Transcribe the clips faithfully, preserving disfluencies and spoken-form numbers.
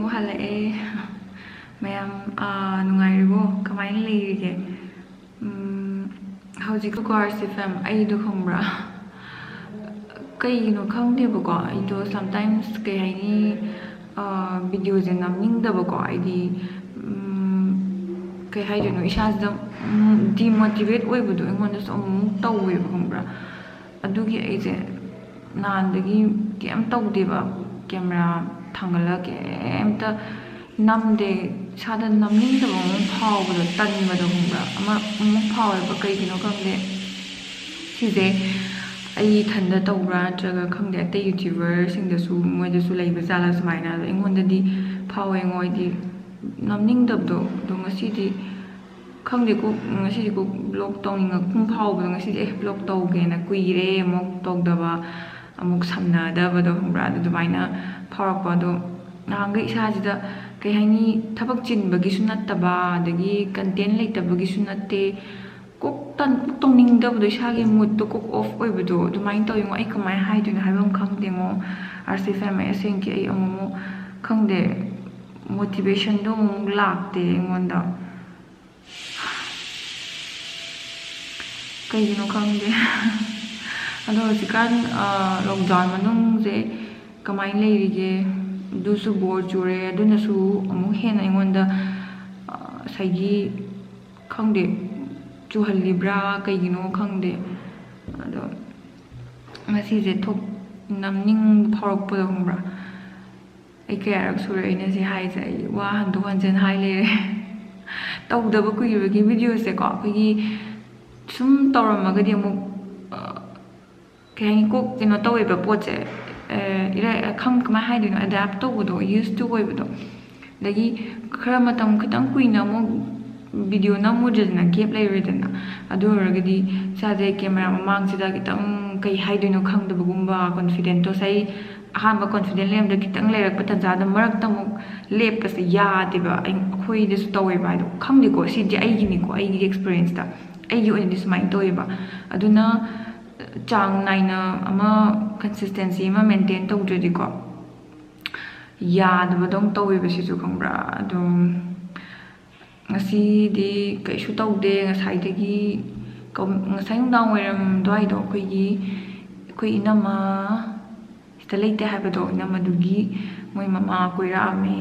ꯍꯜꯂꯛꯑꯦ꯫ ꯃꯌꯥꯝ, ꯑꯥ, ꯅꯨꯡꯉꯥꯏꯔꯤꯕꯣ? ꯀꯃꯥꯏꯅ ꯂꯩꯔꯤꯒꯦ? ꯎꯝ, ꯍꯧꯖꯤꯛꯀꯤ ꯀꯣꯔꯁꯁꯦ ꯐꯦꯝ, ꯑꯩꯗꯣ ꯈꯪꯕ꯭ꯔꯥ? ꯀꯩꯒꯤꯅꯣ ꯈꯪꯗꯦꯕꯀꯣ, ꯑꯩꯗꯣ sometimes ꯀꯩ ꯍꯥꯏꯅꯤ, ꯑꯥ, videoꯁꯦ ꯅꯝꯅꯤꯡꯗꯕꯀꯣ, ꯍꯥꯏꯗꯤ, ꯎꯝ, ꯀꯩ ꯍꯥꯏꯗꯣꯏꯅꯣ, ꯏꯁꯥꯁꯤꯗ, ꯎꯝ, demotivate ꯑꯣꯏꯕꯗꯣ ꯑꯩꯉꯣꯟꯗꯁꯨ ꯑꯃꯨꯛ ꯇꯧꯋꯦꯕ, ꯈꯪꯕ꯭ꯔꯥ? ꯑꯗꯨꯒꯤ ꯑꯩꯁꯦ ꯅꯍꯥꯟꯗꯒꯤ ꯀꯩꯝ ꯇꯧꯗꯦꯕ, camera ꯊꯥꯡꯒꯠꯂꯒ ꯀꯩꯝꯇ ꯅꯝꯗꯦ꯫ ꯏꯁꯥꯗ ꯅꯝꯅꯤꯡꯗꯕ ꯑꯃ ꯐꯥꯎꯕꯗꯣ, ꯇꯟꯕꯗꯣ, ꯈꯪꯕ꯭ꯔꯥ? ꯑꯃ ꯑꯃꯨꯛ ꯐꯥꯎꯋꯦꯕ, ꯀꯩꯒꯤꯅꯣ ꯈꯪꯗꯦ꯫ ꯁꯤꯁꯦ ꯑꯩ ꯏꯊꯟꯗ ꯇꯧꯕ꯭ꯔꯥ ꯅꯠꯇ꯭ꯔꯒ ꯈꯪꯗꯦ, ꯑꯇꯩ YouTuberꯁꯤꯡꯗꯁꯨ, ꯃꯣꯏꯗꯁꯨ ꯂꯩꯕ ꯖꯥꯠꯂꯥ ꯁꯨꯃꯥꯏꯅ? ꯑꯗꯣ ꯑꯩꯉꯣꯟꯗꯗꯤ ꯐꯥꯎꯋꯦꯉꯣ, ꯑꯩꯗꯤ ꯅꯝꯅꯤꯡꯗꯕꯗꯣ꯫ ꯑꯗꯣ ꯉꯁꯤꯗꯤ ꯈꯪꯗꯦꯀꯣ, ꯉꯁꯤꯗꯤꯀꯣ vlog ꯇꯧꯅꯤꯡꯉꯛꯄ ꯐꯥꯎꯕꯗꯣ, ꯉꯁꯤꯗꯤ ꯑꯦ vlog ꯇꯧꯒꯦꯅ, ꯀꯨꯏꯔꯦ ꯑꯃꯨꯛ ꯇꯧꯗꯕ, ꯑꯃꯨꯛ ꯁꯝꯅꯗꯕꯗꯣ, ꯈꯪꯕ꯭ꯔꯥ? ꯑꯗꯨ ꯑꯗꯨꯃꯥꯏꯅ ꯐꯥꯎꯔꯛꯄ꯫ ꯑꯗꯣ ꯅꯍꯥꯟꯈꯩ ꯏꯁꯥꯁꯤꯗ ꯀꯩ ꯍꯥꯏꯅꯤ, ꯊꯕꯛ ꯆꯤꯟꯕꯒꯤꯁꯨ ꯅꯠꯇꯕ, ꯑꯗꯒꯤ content ꯂꯩꯇꯕꯒꯤꯁꯨ ꯅꯠꯇꯦ, ꯀꯣꯛ ꯇꯟ-, ꯀꯣꯛ ꯇꯧꯅꯤꯡꯗꯕꯗꯣ, ꯏꯁꯥꯒꯤ moodꯇꯣ ꯀꯣꯛ off ꯑꯣꯏꯕꯗꯣ ꯑꯗꯨꯃꯥꯏꯅ ꯇꯧꯋꯤꯉꯣ꯫ ꯑꯩ ꯀꯃꯥꯏꯅ ꯍꯥꯏꯗꯣꯏꯅꯣ ꯍꯥꯏꯕ ꯑꯃ ꯈꯪꯗꯦꯉꯣ꯫ ꯑꯥꯔꯁꯤ ꯐꯦꯝ, ꯑꯩ ꯑꯁꯦꯡꯀꯤ ꯑꯩ ꯑꯃꯨꯛ, ꯑꯃꯨꯛ ꯈꯪꯗꯦ, motivationꯗꯣ ꯑꯃꯨꯛ ꯂꯥꯛꯇꯦ ꯑꯩꯉꯣꯟꯗ꯫ ꯀꯩꯒꯤꯅꯣ ꯈꯪꯗꯦ꯫ ꯑꯗꯣ ꯍꯧꯖꯤꯛꯀꯥꯟ, ꯑ, lockdown ꯃꯅꯨꯡꯁꯦ ꯀꯃꯥꯏꯅ ꯂꯩꯔꯤꯒꯦ? ꯑꯗꯨꯁꯨ bore ꯆꯨꯔꯦ, ꯑꯗꯨꯅꯁꯨ ꯑꯃꯨꯛ ꯍꯦꯟꯅ ꯑꯩꯉꯣꯟꯗ, ꯑ, ꯉꯁꯥꯏꯒꯤ, ꯈꯪꯗꯦ, ꯆꯨꯍꯜꯂꯤꯕ꯭ꯔꯥ, ꯀꯩꯒꯤꯅꯣ ꯈꯪꯗꯦ꯫ ꯑꯗꯣ ꯉꯁꯤꯁꯦ ꯊꯣꯛ-, ꯅꯝꯅꯤꯡꯕ ꯐꯥꯎꯔꯛꯄꯗꯣ, ꯈꯪꯕ꯭ꯔꯥ? ꯑꯩ ꯀꯌꯥꯔꯛ ꯁꯨꯔꯦ ꯑꯩꯅ ꯁꯤ ꯍꯥꯏꯁꯦ? ꯑꯩ ꯋꯥ ꯍꯟꯗꯣꯛ ꯍꯟꯖꯤꯟ ꯍꯥꯏ ꯂꯩꯔꯦ꯫ ꯇꯧꯗꯕ ꯀꯨꯏꯕꯒꯤ videoꯁꯦꯀꯣ, ꯑꯩꯈꯣꯏꯒꯤ ꯁꯨꯝ ꯇꯧꯔꯝꯃꯒꯗꯤ ꯑꯃꯨꯛ, ꯑ, ꯀꯩ ꯍꯥꯏꯅꯤ, ꯀꯣꯛ ꯀꯩꯅꯣ ꯇꯧꯋꯦꯕ ꯄꯣꯠꯁꯦ, ꯑ, ꯏꯔꯥꯏ-, ꯈꯪ-, ꯀꯃꯥꯏꯅ ꯍꯥꯏꯗꯣꯏꯅꯣ, adapt ꯇꯧꯕꯗꯣ, used to ꯑꯣꯏꯕꯗꯣ꯫ ꯑꯗꯒꯤ ꯈꯔ ꯃꯇꯝ ꯈꯤꯇꯪ ꯀꯨꯏꯅ ꯑꯃꯨꯛ video ꯅꯝꯃꯨꯗ꯭ꯔꯦꯗꯅ, gap ꯂꯩꯔꯨꯔꯦꯗꯅ, ꯑꯗꯨ ꯑꯣꯏꯔꯒꯗꯤ ꯏꯁꯥꯁꯦ camera ꯃꯃꯥꯡꯁꯤꯗ ꯈꯤꯇꯪ, ꯀꯩ ꯍꯥꯏꯗꯣꯏꯅꯣ ꯈꯪꯗꯕꯒꯨꯝꯕ, confidentꯇꯣ ꯉꯁꯥꯏ ꯑꯍꯥꯟꯕ confident ꯂꯩꯔꯝꯗ ꯈꯤꯇꯪ ꯂꯩꯔꯛꯄ ꯇꯥꯟꯖꯥꯗ ꯃꯔꯛꯇ ꯑꯃꯨꯛ ꯂꯦꯞꯄꯁꯦ ꯌꯥꯗꯦꯕ꯫ ꯑꯩ-, ꯑꯩꯈꯣꯏꯗꯁꯨ ꯇꯧꯋꯦꯕ ꯍꯥꯏꯗꯣ, ꯈꯪꯗꯦꯀꯣ, ꯁꯤꯗꯤ ꯑꯩꯒꯤꯅꯤꯀꯣ, ꯑꯩꯒꯤ experienceꯇ, ꯑꯩꯒꯤ ꯑꯣꯏꯅꯗꯤ ꯁꯨꯃꯥꯏꯅ ꯇꯧꯋꯦꯕ꯫ ꯑꯗꯨꯅ ꯆꯥꯡ ꯅꯥꯏꯅ ꯑꯃ, consistency ꯑꯃ maintain ꯇꯧꯗ꯭ꯔꯗꯤꯀꯣ, ꯌꯥꯗꯕꯗꯧ ꯇꯧꯋꯦꯕ ꯁꯤꯁꯨ, ꯈꯪꯕ꯭ꯔꯥ? ꯑꯗꯨꯝ ꯉꯁꯤꯗꯤ ꯀꯩꯁꯨ ꯇꯧꯗꯦ꯫ ꯉꯁꯥꯏꯗꯒꯤ ꯀꯝ-, ꯉꯁꯥꯏ ꯅꯨꯡꯗꯥꯡ ꯋꯥꯏꯔꯝ ꯑꯗꯨꯋꯥꯏꯗꯣ ꯑꯩꯈꯣꯏꯒꯤ, ꯑꯩꯈꯣꯏ ꯏꯅꯝꯃ ꯁꯤꯗ ꯂꯩꯇꯦ ꯍꯥꯏꯕꯗꯣ, ꯏꯅꯝꯃꯗꯨꯒꯤ ꯃꯣꯏ ꯃꯃꯥ ꯀꯣꯏꯔꯛꯑꯝꯃꯦ꯫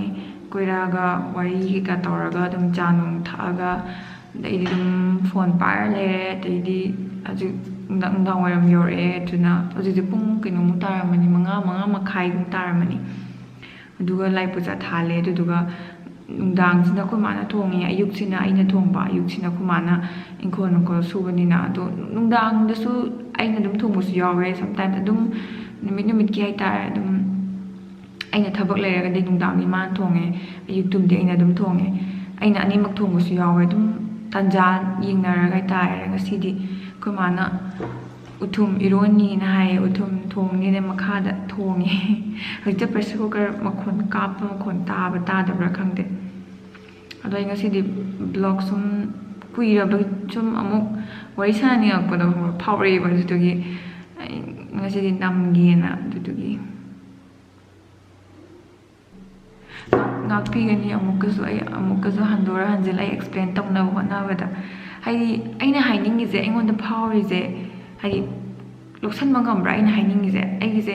ꯀꯣꯏꯔꯛꯑꯒ ꯋꯥꯔꯤ ꯀꯩꯀꯥ ꯇꯧꯔꯒ ꯑꯗꯨꯝ ꯆꯥ ꯅꯨꯡ ꯊꯛꯑꯒ, ꯑꯗꯩꯗꯤ ꯑꯗꯨꯝ ꯐꯣꯟ ꯄꯥꯏꯔ ꯂꯩꯔꯦ꯫ ꯑꯗꯩꯗꯤ ꯍꯧꯖꯤꯛ ꯅꯨꯡꯗꯥꯡ, ꯅꯨꯡꯗꯥꯡ ꯋꯥꯏꯔꯝ ꯌꯧꯔꯛꯑꯦ꯫ ꯑꯗꯨꯅ ꯍꯧꯖꯤꯛꯇꯤ ꯄꯨꯡ ꯀꯩꯅꯣꯃꯨꯛ ꯇꯥꯔꯝꯃꯅꯤ, ꯃꯉꯥ, ꯃꯉꯥ ꯃꯈꯥꯏꯃꯨꯛ ꯇꯥꯔꯝꯃꯅꯤ꯫ ꯑꯗꯨꯒ ꯂꯥꯏ ꯄꯨꯖꯥ ꯊꯥꯜꯂꯦ꯫ ꯑꯗꯨꯗꯨꯒ ꯅꯨꯡꯗꯥꯡꯁꯤꯅ ꯑꯩꯈꯣꯏ ꯃꯥꯅ ꯊꯣꯡꯉꯦ, ꯑꯌꯨꯛꯁꯤꯅ ꯑꯩꯅ ꯊꯣꯡꯕ꯫ ꯑꯌꯨꯛꯁꯤꯅ ꯑꯩꯈꯣꯏ ꯃꯥꯅ ꯏꯪꯈꯣꯜ ꯅꯨꯡꯈꯣꯜ ꯁꯨꯕꯅꯤꯅ꯫ ꯑꯗꯣ ꯅꯨꯡꯗꯥꯡꯗꯁꯨ ꯑꯩꯅ ꯑꯗꯨꯝ ꯊꯣꯡꯕꯁꯨ ꯌꯥꯎꯋꯦ꯫ Sometimes ꯑꯗꯨꯝ ꯅꯨꯃꯤꯠ ꯅꯨꯃꯤꯠꯀꯤ ꯍꯥꯏꯇꯥꯔꯦ꯫ ꯑꯗꯨꯝ ꯑꯩꯅ ꯊꯕꯛ ꯂꯩꯔꯒꯗꯤ ꯅꯨꯡꯗꯥꯡꯗꯤ ꯃꯥꯅ ꯊꯣꯡꯉꯦ, ꯑꯌꯨꯛꯇꯨꯝꯗꯤ ꯑꯩꯅ ꯑꯗꯨꯝ ꯊꯣꯡꯉꯦ꯫ ꯑꯩꯅ ꯑꯅꯤꯃꯛ ꯊꯣꯡꯕꯁꯨ ꯌꯥꯎꯋꯦ꯫ ꯑꯗꯨꯝ ꯇꯥꯟꯖꯥ ꯌꯦꯡꯅꯔꯒ ꯍꯥꯏꯇꯥꯔꯦ꯫ ꯉꯁꯤꯗꯤ ꯑꯩꯈꯣꯏ ꯃꯥꯅ ꯎꯊꯨꯝ ꯏꯔꯣꯟꯅꯤꯅ ꯍꯥꯏꯌꯦ꯫ ꯎꯊꯨꯝ ꯊꯣꯡꯅꯤꯅ ꯃꯈꯥꯗ ꯊꯣꯡꯉꯦ꯫ ꯍꯧꯖꯤꯛꯇ pressure cooker ꯃꯈꯣꯟ, ꯀꯥꯞꯄ ꯃꯈꯣꯟ ꯇꯥꯕ ꯇꯥꯗꯕ꯭ꯔꯥ ꯈꯪꯗꯦ꯫ ꯑꯗꯣ ꯑꯩ ꯉꯁꯤꯗꯤ vlog ꯁꯨꯝ ꯀꯨꯏꯔꯕ, ꯁꯨꯝ ꯑꯃꯨꯛ ꯋꯥꯔꯤ ꯁꯥꯟꯅꯅꯤꯡꯉꯛꯄꯗꯣ, ꯈꯪꯕ꯭ꯔꯥ? ꯐꯥꯎꯔꯛꯑꯦꯕ꯫ ꯑꯗꯨꯗꯨꯒꯤ ꯑꯩ ꯉꯁꯤꯗꯤ ꯅꯝꯒꯦꯅ꯫ ꯑꯗꯨꯗꯨꯒꯤ ꯉꯥꯛ-, ꯉꯥꯛꯄꯤꯒꯅꯤ꯫ ꯑꯃꯨꯛꯀꯁꯨ ꯑꯩ, ꯑꯃꯨꯛꯀꯁꯨ ꯍꯟꯗꯣꯔ ꯍꯟꯖꯤꯜ ꯑꯩ explain ꯇꯧꯅꯕ ꯍꯣꯠꯅꯕꯗ꯫ ꯍꯥꯏꯗꯤ ꯑꯩꯅ ꯍꯥꯏꯅꯤꯡꯉꯤꯁꯦ, ꯑꯩꯉꯣꯟꯗ ꯐꯥꯎꯔꯤꯁꯦ, ꯍꯥꯏꯗꯤ ꯂꯧꯁꯟꯕ ꯉꯝꯕ꯭ꯔꯥ ꯑꯩꯅ ꯍꯥꯏꯅꯤꯡꯉꯤꯁꯦ? ꯑꯩꯒꯤꯁꯦ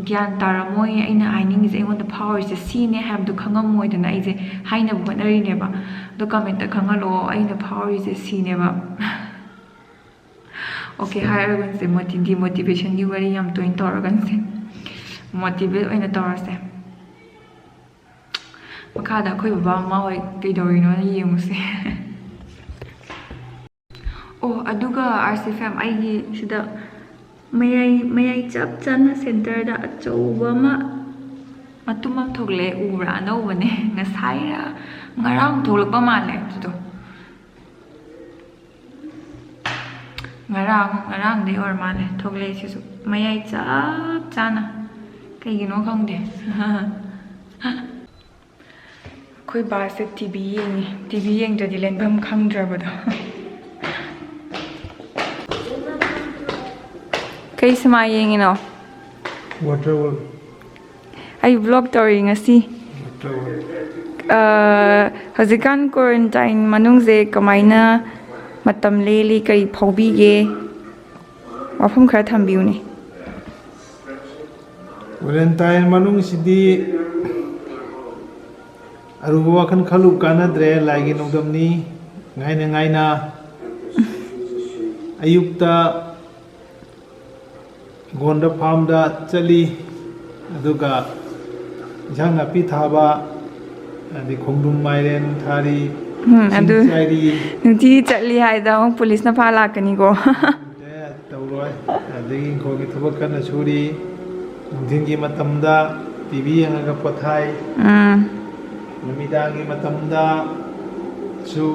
ꯒ꯭ꯌꯥꯟ ꯇꯥꯔꯝꯃꯣꯏ꯫ ꯑꯩꯅ ꯍꯥꯏꯅꯤꯡꯉꯤꯁꯦ, ꯑꯩꯉꯣꯟꯗ ꯐꯥꯎꯔꯤꯁꯦ ꯁꯤꯅꯦ ꯍꯥꯏꯕꯗꯣ ꯈꯪꯉꯝꯃꯣꯏꯗꯅ ꯑꯩꯁꯦ ꯍꯥꯏꯅꯕ ꯍꯣꯠꯅꯔꯤꯅꯦꯕ꯫ ꯑꯗꯣ comment ꯈꯪꯍꯜꯂꯛꯑꯣ, ꯑꯩꯅ ꯐꯥꯎꯔꯤꯁꯦ ꯁꯤꯅꯦꯕ꯫ Okay, ꯍꯥꯏꯔꯒꯨꯝꯁꯦ, ꯃꯣꯇꯤ-, demotivation ꯒꯤ ꯋꯥꯔꯤ ꯌꯥꯝ ꯇꯣꯏꯅ ꯇꯧꯔꯒꯨꯝꯁꯦ, motivate ꯑꯣꯏꯅ ꯇꯧꯔꯁꯦ꯫ ꯃꯈꯥꯗ ꯑꯩꯈꯣꯏ ꯕꯕꯥ ꯃꯃꯥ ꯍꯣꯏ ꯀꯩꯗꯧꯔꯤꯅꯣꯅ ꯌꯦꯡꯉꯨꯁꯦ꯫ ꯑꯣ, ꯑꯗꯨꯒ RCFM, ꯑꯩꯒꯤ ꯁꯤꯗ ꯃꯌꯥꯏ, ꯃꯌꯥꯏ ꯆꯞ ꯆꯥꯅ centre ꯗ ꯑꯆꯧꯕ ꯑꯃ ꯃꯇꯨꯝ ꯑꯃ ꯊꯣꯛꯂꯛꯑꯦ, ꯎꯕ꯭ꯔꯥ? ꯑꯅꯧꯕꯅꯦ, ꯉꯁꯥꯏꯔ ꯉꯔꯥꯡ ꯊꯣꯛꯂꯛꯄ ꯃꯥꯜꯂꯦ ꯑꯗꯨꯗꯣ꯫ ꯉꯔꯥꯡ, ꯉꯔꯥꯡꯗꯩ ꯑꯣꯏꯔ ꯃꯥꯜꯂꯦ ꯊꯣꯛꯂꯛꯏꯁꯤꯁꯨ, ꯃꯌꯥꯏ ꯆꯞ ꯆꯥꯅ꯫ ꯀꯩꯒꯤꯅꯣ ꯈꯪꯗꯦ꯫ ꯑꯩꯈꯣꯏ ꯕꯥꯁꯦ TV ꯌꯦꯡꯉꯤ꯫ TV ꯌꯦꯡꯗ꯭ꯔꯗꯤ ꯂꯦꯟꯐꯝ ꯈꯪꯗ꯭ꯔꯕꯗꯣ꯫ ꯀꯩ ꯁꯤꯃꯥ ꯌꯦꯡꯉꯤꯅꯣ? Waterworld꯫ ꯑꯩ ꯕ꯭ꯂꯣꯛ ꯇꯧꯔꯤ ꯉꯁꯤ꯫ ꯑ, ꯍꯧꯖꯤꯛꯀꯥꯟ ꯀ꯭ꯋꯥꯔꯦꯟꯇꯥꯏꯟ ꯃꯅꯨꯡꯁꯦ ꯀꯃꯥꯏꯅ ꯃꯇꯝ ꯂꯦꯜꯂꯤ, ꯀꯔꯤ ꯐꯥꯎꯕꯤꯒꯦ? ꯋꯥꯐꯝ ꯈꯔ ꯊꯝꯕꯤꯌꯨꯅꯦ꯫ ꯀ꯭ꯋꯥꯔꯦꯟꯇꯥꯏꯟ ꯃꯅꯨꯡꯁꯤꯗꯤ ꯑꯔꯨꯕ ꯋꯥꯈꯜ ꯈꯜꯂꯨ ꯀꯥꯟꯅꯗ꯭ꯔꯦ꯫ ꯂꯥꯏꯒꯤ ꯅꯣꯡꯗꯝꯅꯤ꯫ ꯉꯥꯏꯅ ꯉꯥꯏꯅ ꯑꯌꯨꯛꯇ ꯍꯤꯡꯒꯣꯟꯗ, ꯐꯥꯝꯗ ꯆꯠꯂꯤ꯫ ꯑꯗꯨꯒ ꯏꯟꯁꯥꯡ ꯅꯥꯄꯤ ꯊꯥꯕ, ꯑꯗꯩ ꯈꯣꯡꯗ꯭ꯔꯨꯝ, ꯃꯥꯏꯔꯦꯟ ꯊꯥꯔꯤ, ꯎꯝ, ꯏꯁꯤꯡ ꯑꯗꯨ ꯆꯥꯏꯔꯤ꯫ ꯅꯨꯡꯇꯤꯒꯤ ꯆꯠꯂꯤ ꯍꯥꯏꯗ ꯑꯃꯨꯛ ꯄꯨꯂꯤꯁꯅ ꯐꯥ ꯂꯥꯛꯀꯅꯤꯀꯣ꯫ ꯑꯦ, ꯇꯧꯔꯣꯏ꯫ ꯑꯗꯒꯤ ꯏꯪꯈꯣꯜꯒꯤ ꯊꯕꯛ ꯀꯟꯅ ꯁꯨꯔꯤ꯫ ꯅꯨꯡꯊꯤꯜꯒꯤ ꯃꯇꯝꯗ ꯇꯤ ꯚꯤ ꯌꯦꯡꯉꯒ ꯄꯣꯊꯥꯏ꯫ ꯎꯝ꯫ ꯅꯨꯃꯤꯗꯥꯡꯒꯤ ꯃꯇꯝꯗ ꯁꯨ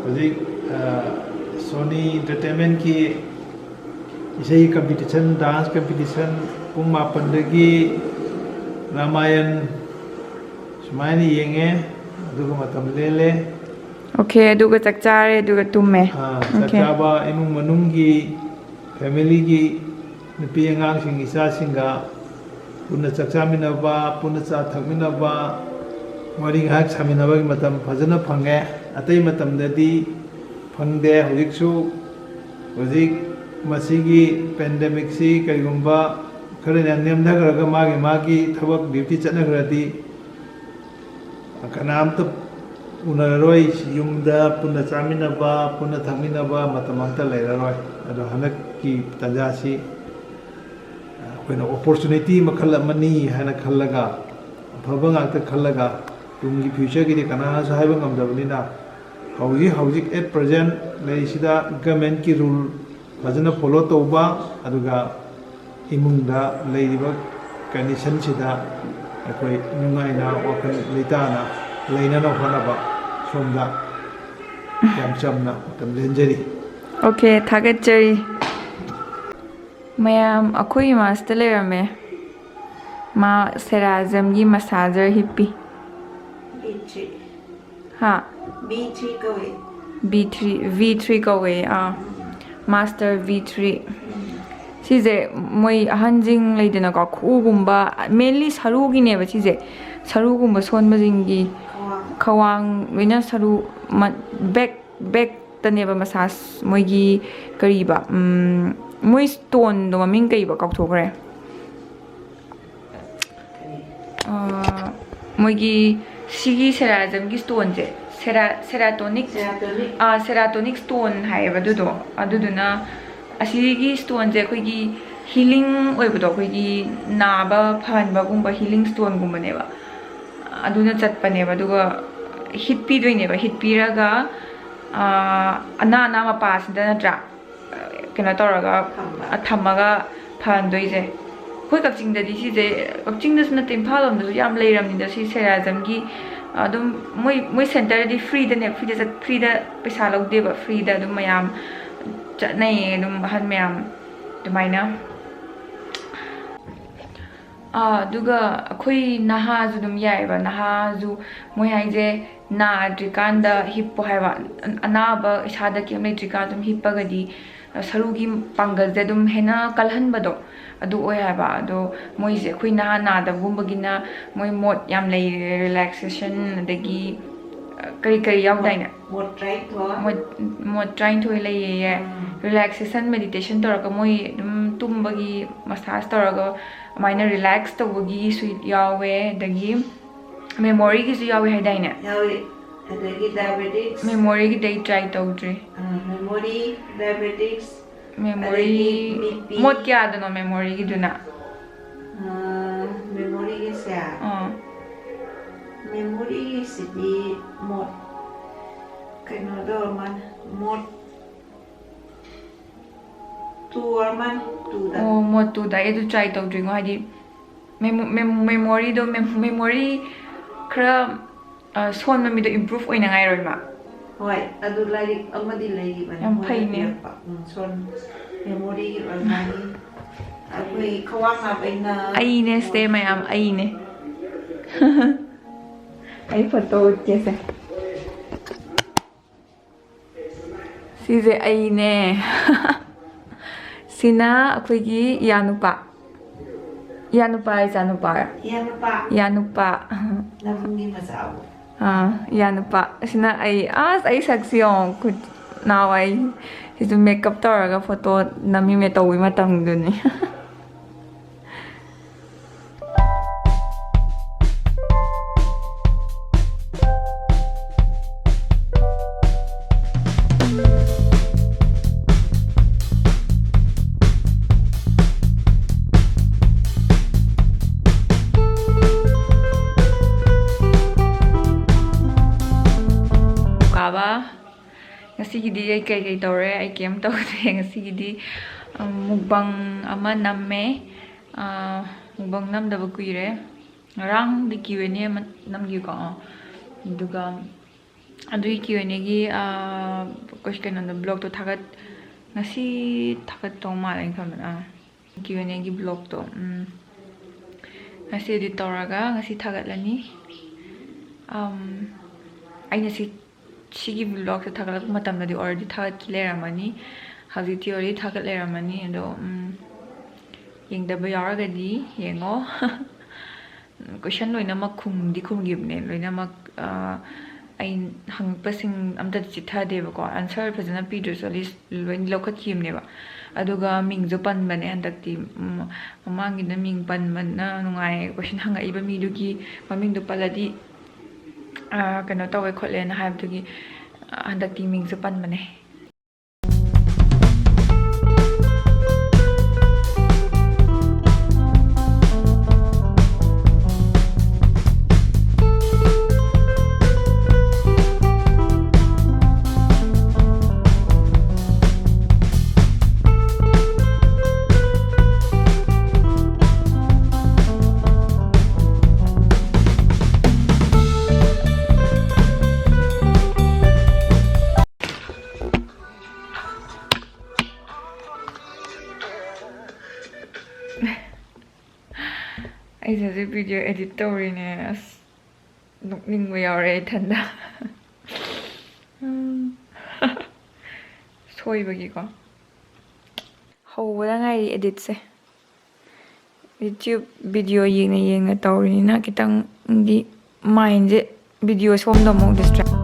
ꯍꯧꯖꯤꯛ, ꯑ, ꯁꯣꯅꯤ ꯏꯟꯇꯔꯇꯦꯟꯃꯦꯟꯀꯤ ꯏꯁꯩ ꯀꯝꯄꯤꯇꯤꯁꯟ, ꯗꯥꯟꯁ ꯀꯝꯄꯤꯇꯤꯁꯟ ꯄꯨꯡ ꯃꯥꯄꯟꯗꯒꯤ ꯔꯥꯃꯥꯌꯟ ꯁꯨꯃꯥꯏꯅ ꯌꯦꯡꯉꯦ, ꯑꯗꯨꯒ ꯃꯇꯝ ꯂꯦꯜꯂꯦ꯫ ꯑꯣꯀꯦ, ꯑꯗꯨꯒ ꯆꯥꯛ ꯆꯥꯔꯦ, ꯑꯗꯨꯒ ꯇꯨꯝꯃꯦ꯫ ꯑ, ꯑꯣꯀꯦ꯫ ꯆꯥꯛ ꯆꯥꯕ, ꯏꯃꯨꯡ ꯃꯅꯨꯡꯒꯤ, ꯐꯦꯃꯤꯂꯤꯒꯤ, ꯅꯨꯄꯤ ꯑꯉꯥꯡꯁꯤꯡ, ꯏꯆꯥꯁꯤꯡꯒ ꯄꯨꯟꯅ ꯆꯥꯛ ꯆꯥꯃꯤꯟꯅꯕ, ꯄꯨꯟꯅ ꯆꯥ ꯊꯛꯃꯤꯟꯅꯕ, ꯋꯥꯔꯤ ꯉꯥꯏꯍꯥꯛ ꯁꯥꯃꯤꯟꯅꯕꯒꯤ ꯃꯇꯝ ꯐꯖꯅ ꯐꯪꯉꯦ꯫ ꯑꯇꯩ ꯃꯇꯝꯗꯗꯤ ꯐꯪꯗꯦ꯫ ꯍꯧꯖꯤꯛꯁꯨ, ꯍꯧꯖꯤꯛ ꯃꯁꯤꯒꯤ ꯄꯦꯟꯗꯦꯃꯤꯛꯁꯤ ꯀꯔꯤꯒꯨꯝꯕ ꯈꯔ ꯅꯦꯝꯊꯈ꯭ꯔꯒ ꯃꯥꯒꯤ ꯃꯥꯒꯤ ꯊꯕꯛ ꯗ꯭ꯌꯨꯇꯤ ꯆꯠꯅꯈ꯭ꯔꯗꯤ ꯀꯅꯥꯝꯇ ꯎꯅꯔꯔꯣꯏ꯫ ꯌꯨꯝꯗ ꯄꯨꯟꯅ ꯆꯥꯃꯤꯟꯅꯕ, ꯄꯨꯟꯅ ꯊꯛꯃꯤꯟꯅꯕ ꯃꯇꯝ ꯑꯝꯇ ꯂꯩꯔꯔꯣꯏ꯫ ꯑꯗꯣ ꯍꯟꯗꯛꯀꯤ ꯇꯥꯟꯖꯥꯁꯤ ꯑꯩꯈꯣꯏꯅ ꯑꯣꯄꯣꯔꯆꯨꯅꯤꯇꯤ ꯃꯈꯜ ꯑꯃꯅꯤ ꯍꯥꯏꯅ ꯈꯜꯂꯒ, ꯑꯐꯕ ꯉꯥꯛꯇ ꯈꯜꯂꯒ, ꯇꯨꯡꯒꯤ ꯐ꯭ꯌꯨꯆꯔꯒꯤꯗꯤ ꯀꯅꯥꯅꯁꯨ ꯍꯥꯏꯕ ꯉꯝꯗꯕꯅꯤꯅ, ꯍꯧꯖꯤꯛ ꯍꯧꯖꯤꯛ at present ꯂꯩꯔꯤꯁꯤꯗ ꯒꯃꯦꯟꯀꯤ ꯔꯨꯜ ꯐꯖꯅ ꯐꯣꯂꯣ ꯇꯧꯕ, ꯑꯗꯨꯒ ꯏꯃꯨꯡꯗ ꯂꯩꯔꯤꯕ ꯀꯟꯗꯤꯁꯟꯁꯤꯗ ꯑꯩꯈꯣꯏ ꯅꯨꯡꯉꯥꯏꯅ, ꯋꯥꯈꯜ ꯂꯩꯇꯥꯅ ꯂꯩꯅꯅ ꯍꯣꯠꯅꯕ ꯁꯣꯝꯗ ꯌꯥꯝ ꯆꯝꯅ ꯃꯇꯝ ꯂꯦꯟꯖꯔꯤ꯫ ꯑꯣꯀꯦ, ꯊꯥꯒꯠꯆꯔꯤ꯫ ꯃꯌꯥꯝ, ꯑꯩꯈꯣꯏ ꯏꯃꯥꯁꯤꯗ ꯂꯩꯔꯝꯃꯦ꯫ ꯃꯥ ꯁꯦꯔꯥꯖꯝꯒꯤ ꯃꯁꯥꯖꯔ ꯍꯤꯞꯄꯤ꯫ B three. ꯍꯥ? ꯕꯤ ꯊ꯭ꯔꯤ ꯀꯧꯏ꯫ ꯕꯤ ꯊ꯭ꯔꯤ, ꯚꯤ ꯊ꯭ꯔꯤ ꯀꯧꯋꯦ꯫ ꯑꯥ, ꯃꯥꯁꯇꯔ ꯚꯤ ꯊ꯭ꯔꯤ꯫ ꯁꯤꯁꯦ ꯃꯣꯏ ꯑꯍꯟꯁꯤꯡ ꯂꯩꯗꯅꯀꯣ, ꯈꯨꯎꯒꯨꯝꯕ, mainly ꯁꯔꯨꯒꯤꯅꯦꯕ ꯁꯤꯁꯦ꯫ ꯁꯔꯨꯒꯨꯝꯕ ꯁꯣꯟꯕꯁꯤꯡꯒꯤ, ꯈ꯭ꯋꯥꯡ꯫ ꯈ꯭ꯋꯥꯡ, ꯂꯣꯏꯅ ꯁꯔꯨ, back, backꯇꯅꯦꯕ massage꯫ ꯃꯣꯏꯒꯤ ꯀꯔꯤꯕ, ꯎꯝ, ꯃꯣꯏ stoneꯗꯣ ꯃꯃꯤꯡ ꯀꯩꯕ, ꯀꯥꯎꯊꯣꯛꯈ꯭ꯔꯦ꯫ ꯀꯔꯤ? ꯑꯥ, ꯃꯣꯏꯒꯤ ꯁꯤꯒꯤ Ceragenꯒꯤ stoneꯁꯦ, Cera-, serotonin, Serotonin꯫ ꯑꯥ, serotonin stone ꯍꯥꯏꯌꯦꯕ ꯑꯗꯨꯗꯣ꯫ ꯑꯗꯨꯗꯨꯅ ꯑꯁꯤꯒꯤ stoneꯁꯦ ꯑꯩꯈꯣꯏꯒꯤ healing ꯑꯣꯏꯕꯗꯣ, ꯑꯩꯈꯣꯏꯒꯤ ꯅꯥꯕ ꯐꯍꯟꯕꯒꯨꯝꯕ healing stoneꯒꯨꯝꯕꯅꯦꯕ꯫ ꯑꯗꯨꯅ ꯆꯠꯄꯅꯦꯕ꯫ ꯑꯗꯨꯒ heat ꯄꯤꯗꯣꯏꯅꯦꯕ꯫ Heat ꯄꯤꯔꯒ, ꯑꯥ, ꯑꯅꯥ ꯑꯅꯥ ꯃꯄꯥꯁꯤꯗ ꯅꯠꯇ꯭ꯔꯥ, ꯀꯩꯅꯣ ꯇꯧꯔꯒ, ꯊꯝꯕ꯫ ꯑ, ꯊꯝꯃꯒ ꯐꯍꯟꯗꯣꯏꯁꯦ꯫ ꯑꯩꯈꯣꯏ ꯀꯛꯆꯤꯡꯗꯗꯤ ꯁꯤꯁꯦ, ꯀꯛꯆꯤꯡꯗꯁꯨ ꯅꯠꯇꯦ, ꯏꯝꯐꯥꯜ ꯂꯣꯝꯗꯁꯨ ꯌꯥꯝ ꯂꯩꯔꯕꯅꯤꯗ ꯁꯤ Ceragenꯒꯤ꯫ ꯑꯗꯨꯝ ꯃꯣꯏ, ꯃꯣꯏ centreꯗꯤ freeꯗꯅꯦ, freeꯗ ꯆꯠ-, freeꯗ ꯄꯩꯁꯥ ꯂꯧꯗꯦꯕ, freeꯗ ꯑꯗꯨꯝ ꯃꯌꯥꯝ ꯆꯠꯅꯩꯌꯦ ꯑꯗꯨꯝ, ꯑꯍꯟ ꯃꯌꯥꯝ ꯑꯗꯨꯃꯥꯏꯅ꯫ ꯑꯥ, ꯑꯗꯨꯒ ꯑꯩꯈꯣꯏ ꯅꯍꯥꯁꯨ ꯑꯗꯨꯝ ꯌꯥꯏꯑꯕ꯫ ꯅꯍꯥꯁꯨ ꯃꯣꯏ ꯍꯥꯏꯁꯦ ꯅꯥꯗ꯭ꯔꯤꯀꯥꯟꯗ ꯍꯤꯞꯄꯣ ꯍꯥꯏꯕ꯫ ꯑꯅꯥꯕ ꯏꯁꯥꯗ ꯀꯩꯝ ꯂꯩꯇ꯭ꯔꯤꯀꯥꯟ ꯑꯗꯨꯝ ꯍꯤꯞꯄꯒꯗꯤ ꯁꯔꯨꯒꯤ ꯄꯥꯡꯒꯜꯁꯦ ꯑꯗꯨꯝ ꯍꯦꯟꯅ ꯀꯜꯍꯟꯕꯗꯣ ꯑꯗꯨ ꯑꯣꯏ ꯍꯥꯏꯕ꯫ ꯑꯗꯣ ꯃꯣꯏꯁꯦ ꯑꯩꯈꯣꯏ ꯅꯍꯥ ꯅꯥꯗꯕꯒꯨꯝꯕꯒꯤꯅ ꯃꯣꯏ mode ꯌꯥꯝ ꯂꯩꯔꯦ, relaxation, ꯑꯗꯒꯤ ꯀꯔꯤ ꯀꯔꯤ ꯌꯥꯎꯗꯥꯏꯅꯦ? Mode ꯇꯔꯥꯅꯤꯊꯣꯏ꯫ Mode, mode ꯇꯔꯥꯅꯤꯊꯣꯏ ꯂꯩꯌꯦꯌꯦ꯫ ꯎꯝ꯫ Relaxation, meditation ꯇꯧꯔꯒ ꯃꯣꯏ ꯑꯗꯨꯝ ꯇꯨꯝꯕꯒꯤ, massage ꯇꯧꯔꯒ ꯑꯗꯨꯃꯥꯏꯅ relax ꯇꯧꯕꯒꯤꯁꯨ ꯌꯥꯎꯋꯦ꯫ ꯑꯗꯒꯤ memoryꯒꯤꯁꯨ ꯌꯥꯎꯋꯦ ꯍꯥꯏꯗꯥꯏꯅꯦ? ꯌꯥꯎꯋꯤ꯫ ꯑꯗꯒꯤ diabetics꯫ Memoryꯒꯤꯗꯤ ꯑꯩ try ꯇꯧꯗ꯭ꯔꯤ꯫ ꯑ, memory, diabetics, memory ꯑꯗꯒꯤ BP꯫ Mode ꯀꯌꯥꯗꯅꯣ memoryꯒꯤꯗꯨꯅ? ꯑ, memoryꯒꯤꯁꯦ? ꯑꯥ꯫ Memoryꯒꯤꯁꯤꯗꯤ mode ꯀꯩꯅꯣꯗ ꯑꯣꯏꯔ ꯃꯥꯜꯂꯦ, mode two ꯑꯣꯏꯔ ꯃꯥꯜꯂꯦ, twoꯗ꯫ ꯑꯣ, mode twoꯗ꯫ ꯑꯩ ꯑꯗꯨ try ꯇꯧꯗ꯭ꯔꯤꯉꯣ, ꯍꯥꯏꯗꯤ memo-, mem-, memoryꯗꯣ, mem-, memory ꯈꯔ, ꯑ, ꯁꯣꯟꯕ ꯃꯤꯗꯣ improve ꯑꯣꯏꯅꯉꯥꯏꯔꯣ, ꯏꯃꯥ? ꯍꯣꯏ, ꯑꯗꯨ ꯂꯥꯏꯔꯤꯛ ꯑꯃꯗꯤ ꯂꯩꯔꯤꯕꯅꯤ, ꯌꯥꯝ ꯃꯣꯏꯅ ꯐꯩꯅꯦ꯫ ꯄꯤꯔꯛꯄ꯫ ꯎꯝ, ꯁꯣꯟ-, memory ꯑꯣꯏꯔꯝꯒꯅꯤ꯫ ꯑꯩꯈꯣꯏ ꯈ꯭ꯋꯥꯡ ꯅꯥꯕꯩꯅ ꯑꯩꯅꯦ ꯁꯦ ꯃꯌꯥꯝ, ꯑꯩꯅꯦ꯫ ꯑꯩ photo ꯎꯠꯀꯦꯁꯦ꯫ ꯁꯤꯁꯦ ꯑꯩꯅꯦ꯫ ꯁꯤꯅ ꯑꯩꯈꯣꯏꯒꯤ ꯏꯌꯥꯅꯨꯄꯥ꯫ ꯏꯌꯥꯅꯨꯄꯥ, ꯏꯆꯥꯅꯨꯄꯥꯔ? ꯏꯌꯥꯅꯨꯄꯥ꯫ ꯏꯌꯥꯅꯨꯄꯥ꯫ ꯅꯕꯨꯡꯒꯤ ꯃꯆꯥꯕꯨ꯫ ꯑꯥ, ꯏꯌꯥꯅꯨꯄꯥ꯫ ꯑꯁꯤꯅ ꯑꯩ, ꯑꯁ, ꯑꯩ ꯁꯛꯁꯤ ꯌꯦꯡꯉꯣ꯫ ꯈꯨꯠ, ꯅꯍꯥꯟꯋꯥꯏ ꯁꯤꯁꯨ ꯃꯦꯀꯞ ꯇꯧꯔꯒ ꯐꯣꯇꯣ ꯅꯝꯃꯤꯃꯦ ꯇꯧꯕꯩ ꯃꯇꯝꯗꯨꯅꯤ꯫ ꯀꯥꯕ꯫ ꯉꯁꯤꯒꯤꯗꯤ ꯑꯩ ꯀꯩꯀꯩ ꯇꯧꯔꯦ? ꯑꯩ ꯀꯩꯝ ꯇꯧꯗꯦ꯫ ꯉꯁꯤꯒꯤꯗꯤ, ꯎꯝ, mukbang ꯑꯃ ꯅꯝꯃꯦ꯫ ꯑꯥ, mukbang ꯅꯝꯗꯕ ꯀꯨꯏꯔꯦ꯫ ꯉꯔꯥꯡꯗꯤ Q and A ꯑꯃ ꯅꯝꯈꯤꯀꯣ꯫ ꯑꯥ, ꯑꯗꯨꯒ ꯑꯗꯨꯒꯤ Q and Aꯒꯤ, ꯑꯥ, ꯀꯩꯅꯣꯗꯣ, vlogꯇꯣ ꯊꯥꯒꯠ-, ꯉꯁꯤ ꯊꯥꯒꯠꯇꯧ ꯃꯥꯜꯂꯦ ꯑꯩꯅ ꯈꯟꯕꯗ꯫ ꯑꯥ, Q and Aꯒꯤ vlogꯇꯣ, ꯎꯝ, ꯉꯁꯤ edit ꯇꯧꯔꯒ ꯉꯁꯤ ꯊꯥꯒꯠꯂꯅꯤ꯫ ꯑꯝ, ꯑꯩꯅ ꯁꯤ, ꯁꯤꯒꯤ vlogꯁꯦ ꯊꯥꯒꯠꯂꯛꯄ ꯃꯇꯝꯗꯗꯤ already ꯊꯥꯒꯠꯈꯤ ꯂꯩꯔꯝꯃꯅꯤ꯫ ꯍꯧꯖꯤꯛꯇꯤ already ꯊꯥꯒꯠ ꯂꯩꯔꯝꯃꯅꯤ꯫ ꯑꯗꯣ, ꯎꯝ, ꯌꯦꯡꯗꯕ ꯌꯥꯎꯔꯒꯗꯤ ꯌꯦꯡꯉꯣ꯫ Question ꯂꯣꯏꯅꯃꯛ ꯈꯨꯝꯗꯤ ꯈꯨꯝꯈꯤꯕꯅꯦ꯫ ꯂꯣꯏꯅꯃꯛ, ꯑ, ꯑꯩ ꯍꯪꯉꯛꯄꯁꯤꯡ ꯑꯝꯇ ꯆꯤꯠꯊꯗꯦꯕꯀꯣ꯫ Answer ꯐꯖꯅ ꯄꯤꯗ꯭ꯔꯁꯨ at least ꯂꯣꯏꯅ ꯂꯧꯈꯠꯈꯤꯕꯅꯦꯕ꯫ ꯑꯗꯨꯒ ꯃꯤꯡꯁꯨ ꯄꯟꯕꯅꯦ ꯍꯟꯗꯛꯇꯤ꯫ ꯎꯝ, ꯃꯃꯥꯡꯒꯤꯗ ꯃꯤꯡ ꯄꯟꯕꯅ ꯅꯨꯡꯉꯥꯏ꯫ Question ꯍꯪꯉꯛꯏꯕ ꯃꯤꯗꯨꯒꯤ ꯃꯃꯤꯡꯗꯣ ꯄꯜꯂꯗꯤ, ꯑ, ꯀꯩꯅꯣ ꯇꯧꯋꯦ ꯈꯣꯠꯂꯦꯅ ꯍꯥꯏꯕꯗꯨꯒꯤ, ꯑ, ꯍꯟꯗꯛꯇꯤ ꯃꯤꯡꯁꯨ ꯄꯟꯕꯅꯦ꯫ ꯑꯩꯁꯦ ꯍꯧꯖꯤꯛ video edit ꯇꯧꯔꯤꯅꯦ꯫ ꯑꯁ, ꯅꯣꯛꯅꯤꯡꯕ ꯌꯥꯎꯔꯦ ꯏꯊꯟꯗ꯫ ꯎꯝ꯫ ꯁꯣꯏꯕꯒꯤꯀꯣ꯫ ꯍꯧꯕꯗ ꯉꯥꯏꯔꯤ editꯁꯦ꯫ YouTube video ꯌꯦꯡꯅ ꯌꯦꯡꯅ ꯇꯧꯔꯤꯅꯤꯅ ꯈꯤꯇꯪꯗꯤ mindꯁꯦ video ꯁꯣꯝꯗ ꯑꯃꯨꯛ distract꯫